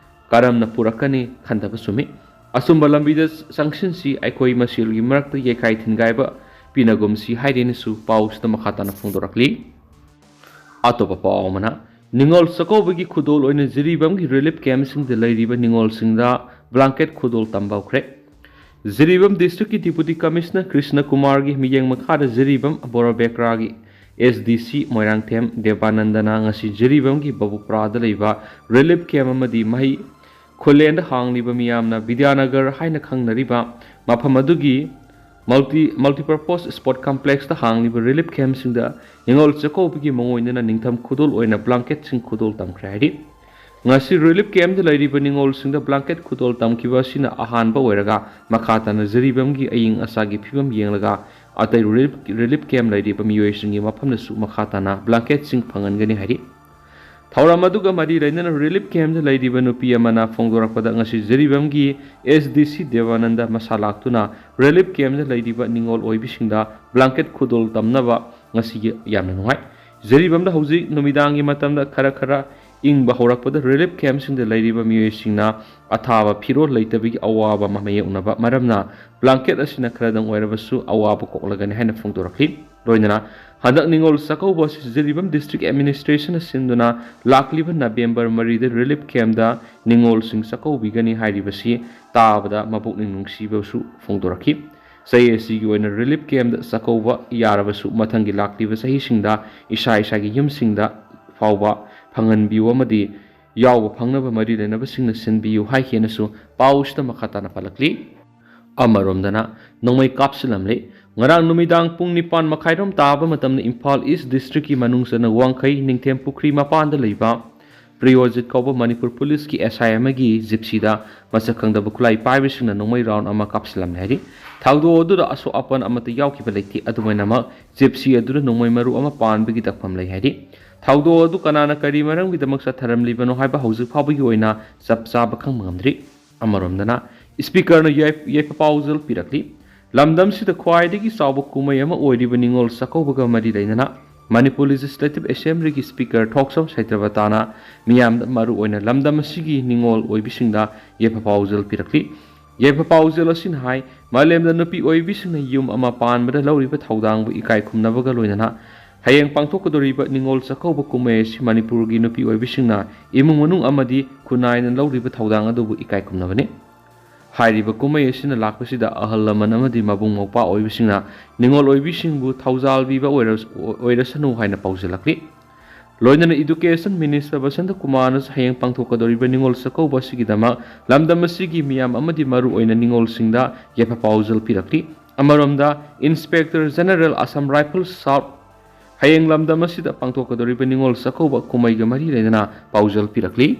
ꯀꯔꯝꯅ ꯄꯨꯔꯛꯀꯅꯤ ꯈꯟꯊꯕ ꯆꯨꯝꯃꯤ꯫ ꯑꯆꯨꯝꯕ ꯂꯝꯕꯤꯗ ꯆꯪꯁꯤꯟꯁꯤ, ꯑꯩꯈꯣꯏ ꯃꯁꯦꯜꯒꯤ ꯃꯔꯛꯇ ꯌꯩꯈꯥꯏ ꯊꯤꯟꯒꯥꯏꯕ ꯄꯤꯅꯒꯨꯝꯁꯤ ꯍꯥꯏꯔꯦꯅꯁꯨ ꯄꯥꯎꯁꯤꯗ ꯃꯈꯥ ꯇꯥꯅ ꯐꯣꯡꯗꯣꯔꯛꯂꯤ꯫ ꯑꯇꯣꯞꯄ ꯄꯥꯎ ꯑꯃꯅ, ꯅꯤꯉꯣꯜ ꯆꯥꯛꯀꯧꯕꯒꯤ ꯈꯨꯗꯣꯜ ꯑꯣꯏꯅ ꯖꯤꯔꯤꯕꯥꯝꯒꯤ ꯔꯤꯂꯤꯐ ꯀꯦꯝꯞꯁꯤꯡꯗ ꯂꯩꯔꯤꯕ ꯅꯤꯉꯣꯜꯁꯤꯡꯗ ꯕ꯭ꯂꯥꯡꯀꯦꯠ ꯈꯨꯗꯣꯜ ꯇꯝꯕ ꯍꯧꯈ꯭ꯔꯦ꯫ ꯖꯤꯔꯤꯕꯥꯝ ꯗꯤꯁꯇ꯭ꯔꯤꯛꯀꯤ ꯗꯤꯄꯨꯇꯤ ꯀꯃꯤꯁꯅꯔ ꯀ꯭ꯔꯤꯁꯅ ꯀꯨꯃꯥꯔꯒꯤ ꯃꯤꯠꯌꯦꯡ ꯃꯈꯥꯗ ꯖꯤꯔꯤꯕꯥꯝ ꯕꯣꯔꯥ ꯕꯦꯀ꯭ꯔꯥꯒꯤ ꯑꯦꯁ ꯗꯤ ꯁꯤ ꯃꯣꯏꯔꯥꯡꯊꯦꯝ ꯗꯦꯕꯥꯅꯟꯗꯅ ꯉꯁꯤ ꯖꯤꯔꯤꯕꯥꯝꯒꯤ ꯕꯕꯨꯄ꯭ꯔꯥꯗ ꯂꯩꯕ ꯔꯤꯂꯤꯐ ꯀꯦꯝꯞ ꯑꯃꯗꯤ ꯃꯍꯩ ꯈꯨꯂꯦꯟꯗ ꯍꯥꯡꯂꯤꯕ ꯃꯤꯌꯥꯝꯅ ꯕꯤꯗ꯭ꯌꯥꯅꯒꯔ ꯍꯥꯏꯅ ꯈꯪꯅꯔꯤꯕ ꯃꯐꯝ ꯑꯗꯨꯒꯤ ꯃꯜꯇꯤ ꯃꯜꯇꯤꯄꯔꯄꯣꯁ ꯁ꯭ꯄꯣꯔꯠ ꯀꯝꯄ꯭ꯂꯦꯛꯁꯇ ꯍꯥꯡꯂꯤꯕ ꯔꯤꯂꯤꯐ ꯀꯦꯝꯞꯁꯤꯡꯗ ꯅꯤꯉꯣꯜ ꯆꯥꯛꯀꯧꯕꯒꯤ ꯃꯑꯣꯡ ꯑꯣꯏꯅ ꯅꯤꯡꯊꯝ ꯈꯨꯗꯣꯜ ꯑꯣꯏꯅ ꯕ꯭ꯂꯥꯡꯀꯦꯠꯁꯤꯡ ꯈꯨꯗꯣꯜ ꯇꯝꯈ꯭ꯔꯦ ꯍꯥꯏꯔꯤ꯫ ꯉꯁꯤ ꯔꯤꯂꯤꯐ ꯀꯦꯝꯞꯇ ꯂꯩꯔꯤꯕ ꯅꯤꯉꯣꯜꯁꯤꯡꯗ ꯕ꯭ꯂꯥꯡꯀꯦꯠ ꯈꯨꯗꯣꯜ ꯇꯝꯈꯤꯕ ꯑꯁꯤꯅ ꯑꯍꯥꯟꯕ ꯑꯣꯏꯔꯒ ꯃꯈꯥ ꯇꯥꯅ ꯖꯤꯔꯤꯕꯥꯝꯒꯤ ꯑꯏꯪ ꯑꯁꯥꯒꯤ ꯐꯤꯕꯝ ꯌꯦꯡꯂꯒ ꯑꯇꯩ ꯔꯤꯂꯤꯐ ꯔꯤꯂꯤꯐ ꯀꯦꯝꯞ ꯂꯩꯔꯤꯕ ꯃꯤꯑꯣꯏꯁꯤꯡꯒꯤ ꯃꯐꯝꯗꯁꯨ ꯃꯈꯥ ꯇꯥꯅ ꯕ꯭ꯂꯥꯡꯀꯦꯠꯁꯤꯡ ꯐꯪꯍꯟꯒꯅꯤ ꯍꯥꯏꯔꯤ꯫ ꯊꯧꯔꯝ ꯑꯗꯨꯒ ꯃꯔꯤ ꯂꯩꯅꯅ ꯔꯤꯂꯤꯐ ꯀꯦꯝꯞꯇ ꯂꯩꯔꯤꯕ ꯅꯨꯄꯤ ꯑꯃꯅ ꯐꯣꯡꯗꯣꯔꯛꯄꯗ ꯉꯁꯤ ꯖꯤꯔꯤꯕꯥꯝꯒꯤ ꯑꯦꯁ ꯗꯤ ꯁꯤ ꯗꯦꯕꯥꯅꯟꯗ ꯃꯁꯥ ꯂꯥꯛꯇꯨꯅ ꯔꯤꯂꯤꯐ ꯀꯦꯝꯞꯇ ꯂꯩꯔꯤꯕ ꯅꯤꯉꯣꯜ ꯑꯣꯏꯕꯤꯁꯤꯡꯗ ꯕ꯭ꯂꯥꯡꯀꯦꯠ ꯈꯨꯗꯣꯜ ꯇꯝꯅꯕ ꯉꯁꯤꯒꯤ ꯌꯥꯝꯅ ꯅꯨꯡꯉꯥꯏ꯫ ꯖꯤꯔꯤꯕꯥꯝꯗ ꯍꯧꯖꯤꯛ ꯅꯨꯃꯤꯗꯥꯡꯒꯤ ꯃꯇꯝꯗ ꯈꯔ ꯈꯔ ꯏꯪꯕ ꯍꯧꯔꯛꯄꯗ ꯔꯤꯂꯤꯐ ꯀꯦꯝꯞꯁꯤꯡꯗ ꯂꯩꯔꯤꯕ ꯃꯤꯑꯣꯏꯁꯤꯡꯅ ꯑꯊꯥꯕ ꯐꯤꯔꯣꯜ ꯂꯩꯇꯕꯒꯤ ꯑꯋꯥꯕ ꯑꯃ ꯃꯥꯌꯣꯛꯅꯕ ꯃꯔꯝꯅ ꯕ꯭ꯂꯥꯡꯀꯦꯠ ꯑꯁꯤꯅ ꯈꯔꯗꯪ ꯑꯣꯏꯔꯕꯁꯨ ꯑꯋꯥꯕ ꯀꯣꯛꯂꯒꯅꯤ ꯍꯥꯏꯅ ꯐꯣꯡꯗꯣꯔꯛꯈꯤ꯫ ꯂꯣꯏꯅꯅ ꯍꯟꯗꯛ ꯅꯤꯉꯣꯜ ꯆꯥꯛꯀꯧꯕ ꯑꯁꯤ ꯖꯤꯔꯤꯕꯥꯝ ꯗꯤꯁꯇ꯭ꯔꯤꯛ ꯑꯦꯗꯃꯤꯅꯤꯁꯇ꯭ꯔꯦꯁꯟꯅ ꯁꯤꯟꯗꯨꯅ ꯂꯥꯛꯂꯤꯕ ꯅꯕꯦꯝꯕꯔ ꯃꯔꯤꯗ ꯔꯤꯂꯤꯐ ꯀꯦꯝꯞꯇ ꯅꯤꯉꯣꯜꯁꯤꯡ ꯆꯥꯛꯀꯧꯕꯤꯒꯅꯤ ꯍꯥꯏꯔꯤꯕꯁꯤ ꯇꯥꯕꯗ ꯃꯄꯨꯛꯅꯤꯡ ꯅꯨꯡꯁꯤꯕꯁꯨ ꯐꯣꯡꯗꯣꯔꯛꯈꯤ꯫ ꯆꯍꯤ ꯑꯁꯤꯒꯤ ꯑꯣꯏꯅ ꯔꯤꯂꯤꯐ ꯀꯦꯝꯞꯇ ꯆꯥꯛꯀꯧꯕ ꯌꯥꯔꯕꯁꯨ ꯃꯊꯪꯒꯤ ꯂꯥꯛꯂꯤꯕ ꯆꯍꯤꯁꯤꯡꯗ ꯏꯁꯥ ꯏꯁꯥꯒꯤ ꯌꯨꯝꯁꯤꯡꯗ ꯐꯥꯎꯕ ꯐꯪꯍꯟꯕꯤꯌꯨ ꯑꯃꯗꯤ ꯌꯥꯎꯕ ꯐꯪꯅꯕ ꯃꯔꯤ ꯂꯩꯅꯕꯁꯤꯡꯅ ꯁꯤꯟꯕꯤꯌꯨ ꯍꯥꯏꯈꯤꯅꯁꯨ ꯄꯥꯎꯁꯤꯗ ꯃꯈꯥ ꯇꯥꯅ ꯄꯜꯂꯛꯂꯤ꯫ ꯑꯃꯔꯣꯝꯗꯅ ꯅꯣꯡꯃꯩ ꯀꯥꯞꯁꯤꯜꯂꯝꯂꯦ꯫ ꯉꯔꯥꯡ ꯅꯨꯃꯤꯗꯥꯡ ꯄꯨꯡ ꯅꯤꯄꯥꯟ ꯃꯈꯥꯏꯔꯣꯝ ꯇꯥꯕ ꯃꯇꯝꯗ ꯏꯝꯐꯥꯜ ꯏꯁ ꯗꯤꯁꯇ꯭ꯔꯤꯛꯀꯤ ꯃꯅꯨꯡ ꯆꯟꯅ ꯋꯥꯡꯈꯩ ꯅꯤꯡꯊꯦꯝ ꯄꯨꯈ꯭ꯔꯤ ꯃꯄꯥꯟꯗ ꯂꯩꯕ ꯄ꯭ꯔꯤꯌꯣꯖꯤꯠ ꯀꯧꯕ ꯃꯅꯤꯄꯨꯔ ꯄꯨꯂꯤꯁꯀꯤ ꯑꯦꯁ ꯑꯥꯏ ꯑꯃꯒꯤ ꯖꯤꯞꯁꯤꯗ ꯃꯁꯛ ꯈꯪꯗꯕ ꯈꯨꯠꯂꯥꯏ ꯄꯥꯏꯕꯁꯤꯡꯅ ꯅꯣꯡꯃꯩ ꯔꯥꯎꯟ ꯑꯃ ꯀꯥꯞꯁꯤꯜꯂꯝꯂꯦ ꯍꯥꯏꯔꯤ꯫ ꯊꯧꯗꯣꯛ ꯑꯗꯨꯗ ꯑꯁꯣꯛ ꯑꯄꯟ ꯑꯃꯠꯇ ꯌꯥꯎꯈꯤꯕ ꯂꯩꯇꯦ꯫ ꯑꯗꯨꯃꯥꯏꯅꯃꯛ ꯖꯤꯞꯁꯤ ꯑꯗꯨꯗ ꯅꯣꯡꯃꯩ ꯃꯔꯨ ꯑꯃ ꯄꯥꯟꯕꯒꯤ ꯇꯛꯐꯝ ꯂꯩ ꯍꯥꯏꯔꯤ꯫ ꯊꯧꯗꯣꯛ ꯑꯗꯨ ꯀꯅꯥꯅ ꯀꯔꯤ ꯃꯔꯝꯒꯤꯗꯃꯛ ꯆꯠꯊꯔꯝꯂꯤꯕꯅꯣ ꯍꯥꯏꯕ ꯍꯧꯖꯤꯛ ꯐꯥꯎꯕꯒꯤ ꯑꯣꯏꯅ ꯆꯞ ꯆꯥꯕ ꯈꯪꯕ ꯉꯝꯗ꯭ꯔꯤ꯫ ꯑꯃꯔꯣꯝꯗꯅ, ꯏꯁꯄꯤꯀꯔꯅ ꯌꯥꯏ-, ꯌꯥꯏꯐ ꯄꯥꯎꯖꯦꯜ ꯄꯤꯔꯛꯂꯤ꯫ ꯂꯝꯗꯝꯁꯤꯗ ꯈ꯭ꯋꯥꯏꯗꯒꯤ ꯆꯥꯎꯕ ꯀꯨꯝꯍꯩ ꯑꯃ ꯑꯣꯏꯔꯤꯕ ꯅꯤꯉꯣꯜ ꯆꯥꯛꯀꯧꯕꯒ ꯃꯔꯤ ꯂꯩꯅꯅ ꯃꯅꯤꯄꯨꯔ ꯂꯦꯖꯤꯁꯂꯦꯇꯤꯚ ꯑꯦꯁꯦꯝꯕ꯭ꯂꯤꯒꯤ ꯏꯁꯄꯤꯀꯔ ꯊꯣꯛꯆꯣꯝ ꯁꯩꯇ꯭ꯔꯕꯇꯥꯅ ꯃꯤꯌꯥꯝꯗ, ꯃꯔꯨꯑꯣꯏꯅ ꯂꯝꯗꯝ ꯑꯁꯤꯒꯤ ꯅꯤꯉꯣꯜ ꯑꯣꯏꯕꯤꯁꯤꯡꯗ ꯌꯥꯏꯐ ꯄꯥꯎꯖꯦꯜ ꯄꯤꯔꯛꯂꯤ꯫ ꯌꯥꯏꯐ ꯄꯥꯎꯖꯦꯜ ꯑꯁꯤꯅ ꯍꯥꯏ, ꯃꯥꯂꯦꯝꯗ ꯅꯨꯄꯤ ꯑꯣꯏꯕꯤꯁꯤꯡꯅ ꯌꯨꯝ ꯑꯃ ꯄꯥꯟꯕꯗ ꯂꯧꯔꯤꯕ ꯊꯧꯗꯥꯡꯕꯨ ꯏꯀꯥꯏ ꯈꯨꯝꯅꯕꯒ ꯂꯣꯏꯅꯅ ꯍꯌꯦꯡ ꯄꯥꯡꯊꯣꯛꯀꯗꯧꯔꯤꯕ ꯅꯤꯉꯣꯜ ꯆꯥꯛꯀꯧꯕ ꯀꯨꯝꯍꯩ ꯑꯁꯤ ꯃꯅꯤꯄꯨꯔꯒꯤ ꯅꯨꯄꯤ ꯑꯣꯏꯕꯤꯁꯤꯡꯅ ꯏꯃꯨꯡ ꯃꯅꯨꯡ ꯑꯃꯗꯤ ꯈꯨꯟꯅꯥꯏꯅ ꯂꯧꯔꯤꯕ ꯊꯧꯗꯥꯡ ꯑꯗꯨꯕꯨ ꯏꯀꯥꯏ ꯈꯨꯝꯅꯕꯅꯤ꯫ ꯍꯥꯏꯔꯤꯕ ꯀꯨꯝꯍꯩ ꯑꯁꯤꯅ ꯂꯥꯛꯄꯁꯤꯗ ꯑꯍꯜ ꯂꯃꯟ ꯑꯃꯗꯤ ꯃꯕꯨꯡ ꯃꯧꯄ꯭ꯋꯥ ꯑꯣꯏꯕꯤꯁꯤꯡꯅ ꯅꯤꯉꯣꯜ ꯑꯣꯏꯕꯤꯁꯤꯡꯕꯨ ꯊꯧꯖꯥꯜ ꯄꯤꯕ ꯑꯣꯏꯔꯁ-, ꯑꯣꯏꯔꯁꯅꯨ ꯍꯥꯏꯅ ꯄꯥꯎꯖꯦꯜꯂꯛꯂꯤ꯫ ꯂꯣꯏꯅꯅ ꯏꯗꯨꯀꯦꯁꯟ ꯃꯤꯅꯤꯁꯇꯔ ꯕꯁꯟꯇ ꯀꯨꯃꯥꯔꯅꯁꯨ ꯍꯌꯦꯡ ꯄꯥꯡꯊꯣꯛꯀꯗꯧꯔꯤꯕ ꯅꯤꯉꯣꯜ ꯆꯥꯛꯀꯧꯕ ꯑꯁꯤꯒꯤꯗꯃꯛ ꯂꯝꯗꯝ ꯑꯁꯤꯒꯤ ꯃꯤꯌꯥꯝ ꯑꯃꯗꯤ ꯃꯔꯨꯑꯣꯏꯅ ꯅꯤꯉꯣꯜꯁꯤꯡꯗ ꯌꯥꯏꯐ ꯄꯥꯎꯖꯦꯜ ꯄꯤꯔꯛꯂꯤ꯫ ꯑꯃꯔꯣꯝꯗ, inspector general Assam rifles south ꯍꯌꯦꯡ ꯂꯝꯗꯝ ꯑꯁꯤꯗ ꯄꯥꯡꯊꯣꯛꯀꯗꯧꯔꯤꯕ ꯅꯤꯉꯣꯜ ꯆꯥꯛꯀꯧꯕ ꯀꯨꯝꯍꯩꯒ ꯃꯔꯤ ꯂꯩꯅꯅ ꯄꯥꯎꯖꯦꯜ ꯄꯤꯔꯛꯂꯤ꯫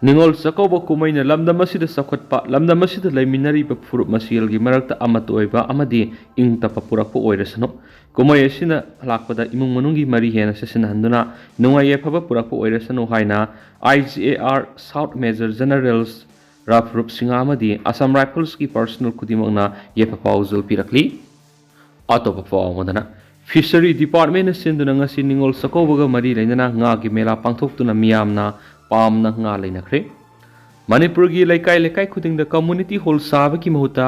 ꯅꯤꯉꯣꯜ ꯆꯥꯛꯀꯧꯕ ꯀꯨꯝꯍꯩꯅ ꯂꯝꯗꯝ ꯑꯁꯤꯗ ꯆꯥꯎꯈꯠꯄ, ꯂꯝꯗꯝ ꯑꯁꯤꯗ ꯂꯩꯃꯤꯟꯅꯔꯤꯕ ꯐꯨꯔꯨꯞ ꯃꯁꯦꯜꯒꯤ ꯃꯔꯛꯇ ꯑꯃꯠꯇ ꯑꯣꯏꯕ ꯑꯃꯗꯤ ꯏꯪ ꯇꯞꯄ ꯄꯨꯔꯛꯄ ꯑꯣꯏꯔꯁꯅꯨ꯫ ꯀꯨꯝꯍꯩ ꯑꯁꯤꯅ ꯂꯥꯛꯄꯗ ꯏꯃꯨꯡ ꯃꯅꯨꯡꯒꯤ ꯃꯔꯤ ꯍꯦꯟꯅ ꯆꯦꯠꯁꯤꯟꯅꯍꯟꯗꯨꯅ ꯅꯨꯡꯉꯥꯏ ꯌꯥꯏꯐꯕ ꯄꯨꯔꯛꯄ ꯑꯣꯏꯔꯁꯅꯨ ꯍꯥꯏꯅ I G A R south major generals Raphrup Singh ꯑꯃꯗꯤ ꯑꯁꯥꯝ ꯔꯥꯏꯐꯜꯁꯀꯤ ꯄꯔꯁꯅꯦꯜ ꯈꯨꯗꯤꯡꯃꯛꯅ ꯌꯥꯏꯐ ꯄꯥꯎꯖꯦꯜ ꯄꯤꯔꯛꯂꯤ꯫ ꯑꯇꯣꯞꯄ ꯄꯥꯎ ꯑꯃꯗꯅ, ꯐꯤꯁꯔꯤ ꯗꯤꯄꯥꯔꯠꯃꯦꯟꯅ ꯁꯤꯟꯗꯨꯅ ꯉꯁꯤ ꯅꯤꯉꯣꯜ ꯆꯥꯛꯀꯧꯕꯒ ꯃꯔꯤ ꯂꯩꯅꯅ ꯉꯥꯒꯤ ꯃꯦꯂꯥ ꯄꯥꯡꯊꯣꯛꯇꯨꯅ ꯃꯤꯌꯥꯝꯅ ꯄꯥꯝꯅ ꯉꯥ ꯂꯩꯅꯈ꯭ꯔꯦ꯫ ꯃꯅꯤꯄꯨꯔꯒꯤ ꯂꯩꯀꯥꯏ ꯂꯩꯀꯥꯏ ꯈꯨꯗꯤꯡꯗ ꯀꯝꯃꯨꯅꯤꯇꯤ ꯍꯣꯜ ꯁꯥꯕꯒꯤ ꯃꯍꯨꯠꯇ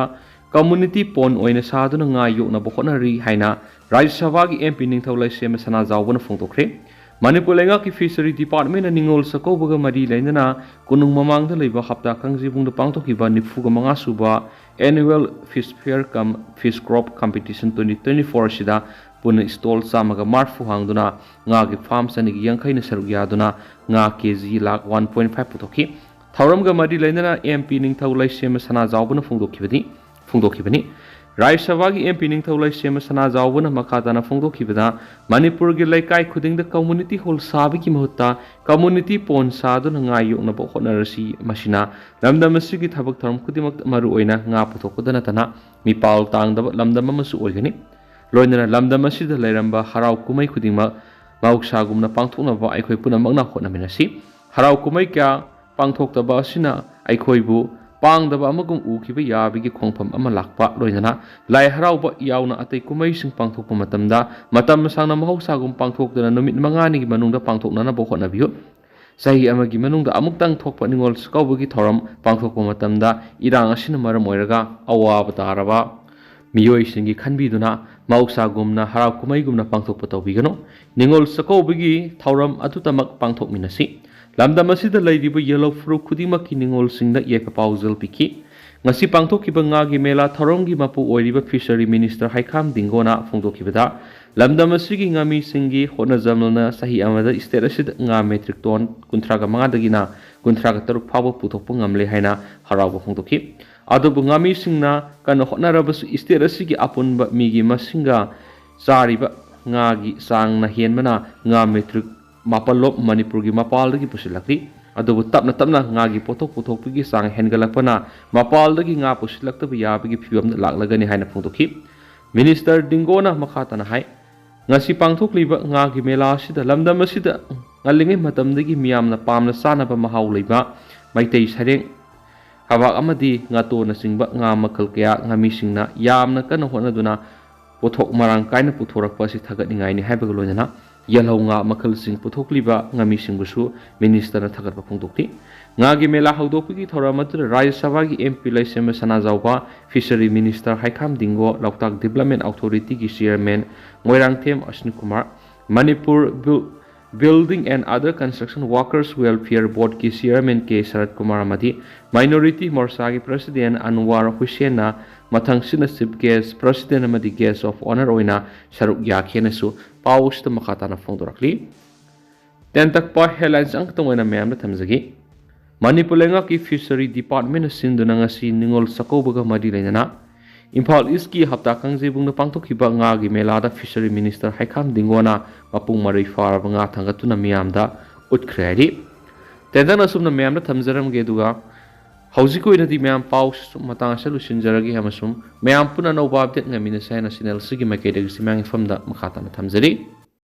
ꯀꯝꯃꯨꯅꯤꯇꯤ ꯄꯣꯟ ꯑꯣꯏꯅ ꯁꯥꯗꯨꯅ ꯉꯥ ꯌꯣꯛꯅꯕ ꯍꯣꯠꯅꯔꯤ ꯍꯥꯏꯅ ꯔꯥꯖ꯭ꯌ ꯁꯚꯥꯒꯤ ꯑꯦꯝ ꯄꯤ ꯅꯤꯡꯊꯧ ꯂꯩꯁꯦꯝꯕ ꯁꯅꯥꯖꯥꯎꯕꯅ ꯐꯣꯡꯗꯣꯛꯈ꯭ꯔꯦ꯫ ꯃꯅꯤꯄꯨꯔ ꯂꯩꯉꯥꯛꯀꯤ ꯐꯤꯁꯔꯤ ꯗꯤꯄꯥꯔꯠꯃꯦꯟꯅ ꯅꯤꯉꯣꯜ ꯆꯥꯛꯀꯧꯕꯒ ꯃꯔꯤ ꯂꯩꯅꯅ ꯀꯣꯅꯨꯡ ꯃꯃꯥꯡꯗ ꯂꯩꯕ ꯍꯞꯇꯥ ꯀꯥꯡꯖꯩꯕꯨꯡꯗ ꯄꯥꯡꯊꯣꯛꯈꯤꯕ ꯅꯤꯐꯨꯒ ꯃꯉꯥ ꯁꯨꯕ Annual Fish Fair cum Fish Crop Competition twenty twenty-four ꯑꯁꯤꯗ ꯄꯨꯟꯅ ꯏꯁꯇꯣꯜ ꯆꯥꯝꯃꯒ ꯃꯔꯤꯐꯨ ꯍꯥꯡꯗꯨꯅ ꯉꯥꯒꯤ ꯐꯥꯔꯝ ꯆꯅꯤꯒꯤ ꯌꯥꯡꯈꯩꯅ ꯁꯔꯨꯛ ꯌꯥꯗꯨꯅ ꯉꯥ K G lakh one point five ꯄꯨꯊꯣꯛꯈꯤ꯫ ꯊꯧꯔꯝꯒ ꯃꯔꯤ ꯂꯩꯅꯅ ꯑꯦꯝ ꯄꯤ ꯅꯤꯡꯊꯧ ꯂꯩꯁꯦꯝꯕ ꯁꯅꯥꯖꯥꯎꯕꯅ ꯐꯣꯡꯗꯣꯛꯈꯤꯕꯅꯤ, ꯐꯣꯡꯗꯣꯛꯈꯤꯕꯅꯤ꯫ ꯔꯥꯖ꯭ꯌ ꯁꯚꯥꯒꯤ M P ꯅꯤꯡꯊꯧ ꯂꯩꯁꯦꯝꯕ ꯁꯅꯥꯖꯥꯎꯕꯅ ꯃꯈꯥ ꯇꯥꯅ ꯐꯣꯡꯗꯣꯛꯈꯤꯕꯗ, ꯃꯅꯤꯄꯨꯔꯒꯤ ꯂꯩꯀꯥꯏ ꯈꯨꯗꯤꯡꯗ community hall ꯁꯥꯕꯒꯤ ꯃꯍꯨꯠꯇ community pond ꯁꯥꯗꯨꯅ ꯉꯥ ꯌꯣꯛꯅꯕ ꯍꯣꯠꯅꯔꯁꯤ꯫ ꯃꯁꯤꯅ ꯂꯝꯗꯝ ꯑꯁꯤꯒꯤ ꯊꯕꯛ ꯊꯧꯔꯝ ꯈꯨꯗꯤꯡꯃꯛꯇ, ꯃꯔꯨꯑꯣꯏꯅ ꯉꯥ ꯄꯨꯊꯣꯛꯄꯗ ꯅꯠꯇꯅ, ꯃꯤꯄꯥꯜ ꯇꯥꯡꯗꯕ ꯂꯝꯗꯝ ꯑꯃꯁꯨ ꯑꯣꯏꯒꯅꯤ꯫ ꯂꯣꯏꯅꯅ ꯂꯝꯗꯝ ꯑꯁꯤꯗ ꯂꯩꯔꯝꯕ ꯍꯔꯥꯎ ꯀꯨꯝꯍꯩ ꯈꯨꯗꯤꯡꯃꯛ ꯃꯍꯧꯁꯥꯒꯨꯝꯅ ꯄꯥꯡꯊꯣꯛꯅꯕ ꯑꯩꯈꯣꯏ ꯄꯨꯝꯅꯃꯛꯅ ꯍꯣꯠꯅꯃꯤꯟꯅꯁꯤ꯫ ꯍꯔꯥꯎ ꯀꯨꯝꯍꯩ ꯀꯌꯥ ꯄꯥꯡꯊꯣꯛꯇꯕ ꯑꯁꯤꯅ ꯑꯩꯈꯣꯏꯕꯨ ꯄꯥꯡꯗꯕ ꯑꯃꯒꯨꯝ ꯎꯈꯤꯕ ꯌꯥꯕꯒꯤ ꯈꯣꯡꯐꯝ ꯑꯃ ꯂꯥꯛꯄ, ꯂꯣꯏꯅꯅ ꯂꯥꯏ ꯍꯔꯥꯎꯕ ꯌꯥꯎꯅ ꯑꯇꯩ ꯀꯨꯝꯍꯩꯁꯤꯡ ꯄꯥꯡꯊꯣꯛꯄ ꯃꯇꯝꯗ ꯃꯇꯝ ꯁꯥꯡꯅ ꯃꯍꯧꯁꯥꯒꯨꯝ ꯄꯥꯡꯊꯣꯛꯇꯨꯅ ꯅꯨꯃꯤꯠ ꯃꯉꯥꯅꯤꯒꯤ ꯃꯅꯨꯡꯗ ꯄꯥꯡꯊꯣꯛꯅꯅꯕ ꯍꯣꯠꯅꯕꯤꯌꯨ꯫ ꯆꯍꯤ ꯑꯃꯒꯤ ꯃꯅꯨꯡꯗ ꯑꯃꯨꯛꯇꯪ ꯊꯣꯛꯄ ꯅꯤꯉꯣꯜ ꯆꯥꯛꯀꯧꯕꯒꯤ ꯊꯧꯔꯝ ꯄꯥꯡꯊꯣꯛꯄ ꯃꯇꯝꯗ ꯏꯔꯥꯡ ꯑꯁꯤꯅ ꯃꯔꯝ ꯑꯣꯏꯔꯒ ꯑꯋꯥꯕ ꯇꯥꯔꯕ ꯃꯤꯑꯣꯏꯁꯤꯡꯒꯤ ꯈꯟꯕꯤꯗꯨꯅ ꯃꯍꯧꯁꯥꯒꯨꯝꯅ ꯍꯔꯥꯎ ꯀꯨꯝꯍꯩꯒꯨꯝꯅ ꯄꯥꯡꯊꯣꯛꯄ ꯇꯧꯕꯤꯒꯅꯨ꯫ ꯅꯤꯉꯣꯜ ꯆꯥꯛꯀꯧꯕꯒꯤ ꯊꯧꯔꯝ ꯑꯗꯨꯇꯃꯛ ꯄꯥꯡꯊꯣꯛꯃꯤꯟꯅꯁꯤ꯫ ꯂꯝꯗꯝ ꯑꯁꯤꯗ ꯂꯩꯔꯤꯕ ꯌꯦꯜꯍꯧ ꯐꯨꯔꯨꯞ ꯈꯨꯗꯤꯡꯃꯛꯀꯤ ꯅꯤꯉꯣꯜꯁꯤꯡꯗ ꯌꯥꯏꯐ ꯄꯥꯎꯖꯦꯜ ꯄꯤꯈꯤ꯫ ꯉꯁꯤ ꯄꯥꯡꯊꯣꯛꯈꯤꯕ ꯉꯥꯒꯤ ꯃꯦꯂꯥ ꯊꯧꯔꯝꯒꯤ ꯃꯄꯨ ꯑꯣꯏꯔꯤꯕ Fishery Minister ꯍꯩꯈꯥꯝ ꯗꯤꯡꯒꯣꯅ ꯐꯣꯡꯗꯣꯛꯈꯤꯕꯗ, ꯂꯝꯗꯝ ꯑꯁꯤꯒꯤ ꯉꯥꯃꯤꯁꯤꯡꯒꯤ ꯍꯣꯠꯅꯖꯃꯅ ꯆꯍꯤ ꯑꯃꯗ state ꯑꯁꯤꯗ ꯉꯥ metric ton ꯀꯨꯟꯊ꯭ꯔꯥꯒ ꯃꯉꯥꯗꯒꯤꯅ ꯀꯨꯟꯊ꯭ꯔꯥꯒ ꯇꯔꯨꯛ ꯐꯥꯎꯕ ꯄꯨꯊꯣꯛꯄ ꯉꯝꯂꯦ ꯍꯥꯏꯅ ꯍꯔꯥꯎꯕ ꯐꯣꯡꯗꯣꯛꯈꯤ꯫ ꯑꯗꯨꯕꯨ ꯉꯥꯃꯤꯁꯤꯡꯅ ꯀꯟꯅ ꯍꯣꯠꯅꯔꯕꯁꯨ state ꯑꯁꯤꯒꯤ ꯑꯄꯨꯟꯕ ꯃꯤꯒꯤ ꯃꯁꯤꯡꯒ ꯆꯥꯔꯤꯕ ꯉꯥꯒꯤ ꯆꯥꯡꯅ ꯍꯦꯟꯕꯅ ꯉꯥ metric ꯃꯥꯄꯜꯂꯣꯝ ꯃꯅꯤꯄꯨꯔꯒꯤ ꯃꯄꯥꯜꯗꯒꯤ ꯄꯨꯁꯤꯜꯂꯛꯂꯤ꯫ ꯑꯗꯨꯕꯨ ꯇꯞꯅ ꯇꯞꯅ ꯉꯥꯒꯤ ꯄꯣꯠꯊꯣꯛ ꯄꯨꯊꯣꯛꯄꯒꯤ ꯆꯥꯡ ꯍꯦꯟꯒꯠꯂꯛꯄꯅ ꯃꯄꯥꯜꯗꯒꯤ ꯉꯥ ꯄꯨꯁꯤꯜꯂꯛꯇꯕ ꯌꯥꯕꯒꯤ ꯐꯤꯕꯝꯗ ꯂꯥꯛꯂꯒꯅꯤ ꯍꯥꯏꯅ ꯐꯣꯡꯗꯣꯛꯈꯤ꯫ Minister ꯗꯤꯡꯒꯣꯅ ꯃꯈꯥ ꯇꯥꯅ ꯍꯥꯏ, ꯉꯁꯤ ꯄꯥꯡꯊꯣꯛꯂꯤꯕ ꯉꯥꯒꯤ ꯃꯦꯂꯥ ꯑꯁꯤꯗ ꯂꯝꯗꯝ ꯑꯁꯤꯗ ꯉꯜꯂꯤꯉꯩ ꯃꯇꯝꯗꯒꯤ ꯃꯤꯌꯥꯝꯅ ꯄꯥꯝꯅ ꯆꯥꯅꯕ ꯃꯍꯥꯎ ꯂꯩꯕ ꯃꯩꯇꯩ ꯁꯔꯦꯡ, ꯀꯕꯥꯛ ꯑꯃꯗꯤ ꯉꯥꯇꯣꯟꯅꯆꯤꯡꯕ ꯉꯥ ꯃꯈꯜ ꯀꯌꯥ ꯉꯥꯃꯤꯁꯤꯡꯅ ꯌꯥꯝꯅ ꯀꯟꯅ ꯍꯣꯠꯅꯗꯨꯅ ꯄꯣꯠꯊꯣꯛ ꯃꯔꯥꯡ ꯀꯥꯏꯅ ꯄꯨꯊꯣꯔꯛꯄ ꯑꯁꯤ ꯊꯥꯒꯠꯅꯤꯡꯉꯥꯏꯅꯤ ꯍꯥꯏꯕꯒ ꯂꯣꯏꯅꯅ ꯌꯦꯜꯍꯧ ꯉꯥ ꯃꯈꯜꯁꯤꯡ ꯄꯨꯊꯣꯛꯂꯤꯕ ꯉꯥꯃꯤꯁꯤꯡꯕꯨꯁꯨ Ministerꯅ ꯊꯥꯒꯠꯄ ꯐꯣꯡꯗꯣꯛꯈꯤ꯫ ꯉꯥꯒꯤ ꯃꯦꯂꯥ ꯍꯧꯗꯣꯛꯄꯒꯤ ꯊꯧꯔꯝ ꯑꯗꯨꯗ ꯔꯥꯖ꯭ꯌ ꯁꯚꯥꯒꯤ M P ꯂꯩꯁꯦꯝꯕ Sanajaoba, Fishery Minister ꯍꯩꯈꯥꯝ ꯗꯤꯡꯒꯣ, Loktak Development Authorityꯒꯤ Chairman Moirangthem ꯑꯁꯅꯤ Kumar, Manipur Building and Other Construction Workers Welfare Boardꯀꯤ Chairman K ꯁꯔꯠ ꯀꯨꯃꯥꯔ ꯑꯃꯗꯤ Minority Morchaꯒꯤ President ꯑꯟꯋꯥꯔ ꯍꯨꯁꯦꯟꯅ ꯃꯊꯪꯁꯤꯠꯅ Chief Guest, President ꯑꯃꯗꯤ Guest of Honour ꯑꯣꯏꯅ ꯁꯔꯨꯛ ꯌꯥꯈꯤ ꯍꯥꯏꯅꯁꯨ ꯄꯥꯎ ꯑꯁꯤꯗ ꯃꯈꯥ ꯇꯥꯅ ꯐꯣꯡꯗꯣꯔꯛꯂꯤ꯫ ꯇꯦꯟꯇꯛꯄ headlines ꯑꯃꯈꯛꯇꯪ ꯑꯣꯏꯅ ꯃꯌꯥꯝꯗ ꯊꯝꯖꯒꯦ꯫ ꯃꯅꯤꯄꯨꯔ ꯂꯩꯉꯥꯛꯀꯤ Fishery Departmentꯅ ꯁꯤꯟꯗꯨꯅ ꯉꯁꯤ ꯅꯤꯉꯣꯜ ꯆꯥꯛꯀꯧꯕꯒ ꯃꯔꯤ ꯂꯩꯅꯅ ꯏꯝꯐꯥꯜ ꯏꯁꯀꯤ ꯍꯞꯇꯥ ꯀꯥꯡꯖꯩꯕꯨꯡꯗ ꯄꯥꯡꯊꯣꯛꯈꯤꯕ ꯉꯥꯒꯤ ꯃꯦꯂꯥꯗ ꯐꯤꯁꯔꯤ ꯃꯤꯅꯤꯁꯇꯔ ꯍꯩꯈꯥꯝ ꯗꯤꯡꯒꯣꯅ ꯃꯄꯨꯡ ꯃꯔꯩ ꯐꯥꯔꯕ ꯉꯥ ꯊꯥꯡꯒꯠꯇꯨꯅ ꯃꯤꯌꯥꯝꯗ ꯎꯠꯈ꯭ꯔꯦ ꯍꯥꯏꯔꯤ꯫ ꯇꯦꯟꯗꯪ ꯑꯁꯨꯝꯅ ꯃꯌꯥꯝꯗ ꯊꯝꯖꯔꯝꯒꯦ, ꯑꯗꯨꯒ ꯍꯧꯖꯤꯛꯀꯤ ꯑꯣꯏꯅꯗꯤ ꯃꯌꯥꯝ ꯄꯥꯎ ꯃꯇꯥꯡ ꯑꯁꯤꯗ ꯂꯣꯏꯁꯤꯟꯖꯔꯒꯦ ꯑꯃꯁꯨꯡ ꯃꯌꯥꯝ ꯄꯨꯟꯅ ꯑꯅꯧꯕ ꯑꯞꯗꯦꯠ ꯉꯥꯏꯃꯤꯟꯅꯁꯦ ꯍꯥꯏꯅ ꯆꯦꯅꯦꯜ ꯑꯁꯤꯒꯤ ꯃꯥꯏꯀꯩꯗꯒꯤ ꯁꯤꯃꯥꯡ ꯏꯐꯝꯗ ꯃꯈꯥ ꯇꯥꯅ ꯊꯝꯖꯔꯤ꯫